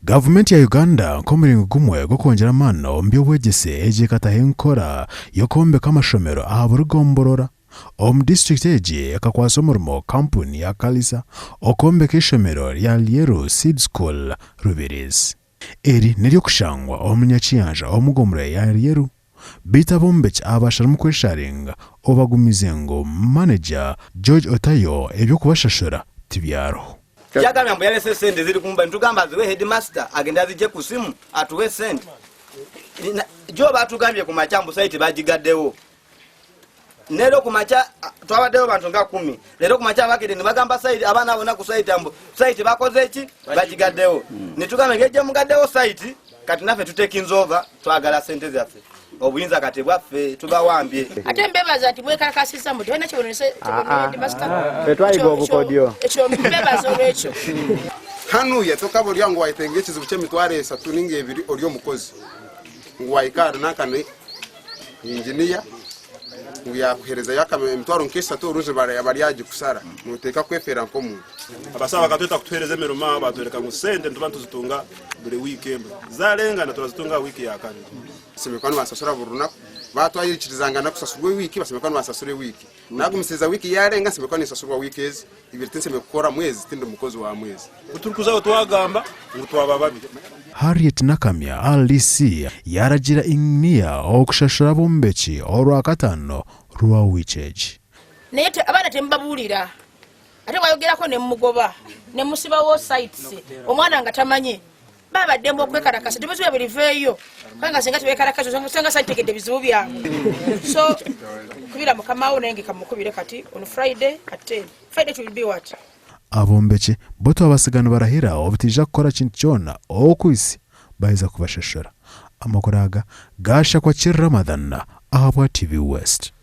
Gavumenti ya Uganda nk'omuringo gumwe gw'okwongyera amaani omu by'obwegyese egi ekataho enkora y'okwombeka amashomero aha buri gomborora. Omu disiturikiti egi ekakwatsa omurimo kampuni ya Kalisa okwombeka eishomero rya Lyeru Seed School Rubirizi. Eri n'ery'okushangwa omu Nyakiyanja omu gomborora ya Lyeru. Beitu abombeki aba basharamu kwesharinga obu bagumize ngu maneja George Otayo eby'okubashashura tibyariho. Yagambye mbu yarese sente ziri kumba nitugamba aziwe headmaster agende azije ku simu atuwe sente jo batugambye kumakya mbu site bagigaddewo nero kumakya twabaddeyo bantu nga kumi leero kumakya abakede nibagamba site abaana bona ku site mbu site bakoze ki bagigaddewo nitugamba ngeri gyemugaddewo site kati naffe tutekinze over twagala sente zaffe obuyinza kati bwaffe tubawambye. Ate mbebaza nti mwekalakasiza mbu tewalina kyebononese headmaster. Ffe twayiga obukodyo. Ekyo mbebaza olwekyo. Hanuya tokaba ori aho ngu wayetenga ekizibu ky'emitwaro esatu ninga ebiri ori omukozi ngu wahika nanka ni inginiya ngu yakuherezayo emitwaro nk'esatu orungi baryagikusara noteeka kwefeera nk'omuntu. Abasawo bakatweta kutuheereza emirimo aha batworeka ngu sente nituba nituzitunga buri wiiki emwe zarengana turazitunga aha wiiki ya kabiri. Basemeriire kuba nibansasura buri runaku. Baaba twaikirizangana kusasurwa ewiiki, basemeriire kuba nibansasura ewiiki. Naagumisiriza wiiki yaarenga, nsemeriire kuba ninsasurwa wiiki ezi ibiri. Tinsemeriire kukora mwezi, tindi mukozi wa mwezi. Ku turikuzaho twagamba ngu twaba babi. Harriet Nakamya, RDC, yaaragiira Inginiya okushashura abombeki orwakataano rwa wiiki egi. Naye abaana temubabuulira ate bwayogerako nemugoba nemusibawo sites omwana nga tamanyi baba baddembe okwekarakasa tebizibu biriveeyo kubanga singa tebekarakasa osanga salitegedde bizibu byabwe so kubira mukamawo naye ngekamukubire kati on Friday at 10 Friday it will be what? Abombeki bo twabasiga nibarahira obutaija kukora kintu kyona okuhitsya baheza kubashashura. Amakuru aga gaashakwa Kiri Ramadhan ahabwa TV West.